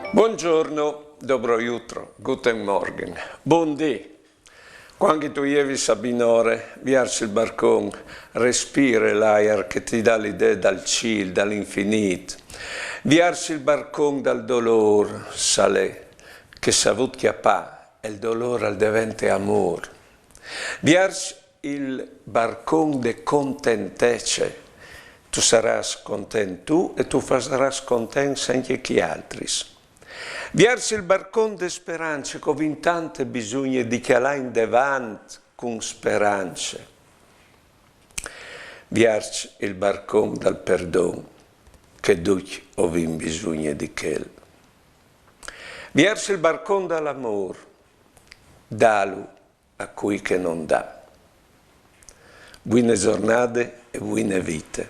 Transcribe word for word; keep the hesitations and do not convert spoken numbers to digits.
Buongiorno, dobro jutro, guten Morgen, bundì. Cuant chi tu jevis a binore, viers il barcon, respire l'aiar che ti dà l'idee dal cîl, dal infinît. Viers il barcon dal dolôr, salè, che savût cjapâ, il dolôr al devente amôr. Viers il barcon de contentece, tu sarâs content tu e tu fasarâs contents ancje chei altris. Viers il barcon de sperance, che o vin tante bisugne di cjalâ indevant cun sperance. Viers il barcon dal perdon, che ducj o vin bisugne di chel. Viers il barcon dal amôr, dâlu a cui che no 'nd à. Buine zornade e buine vite.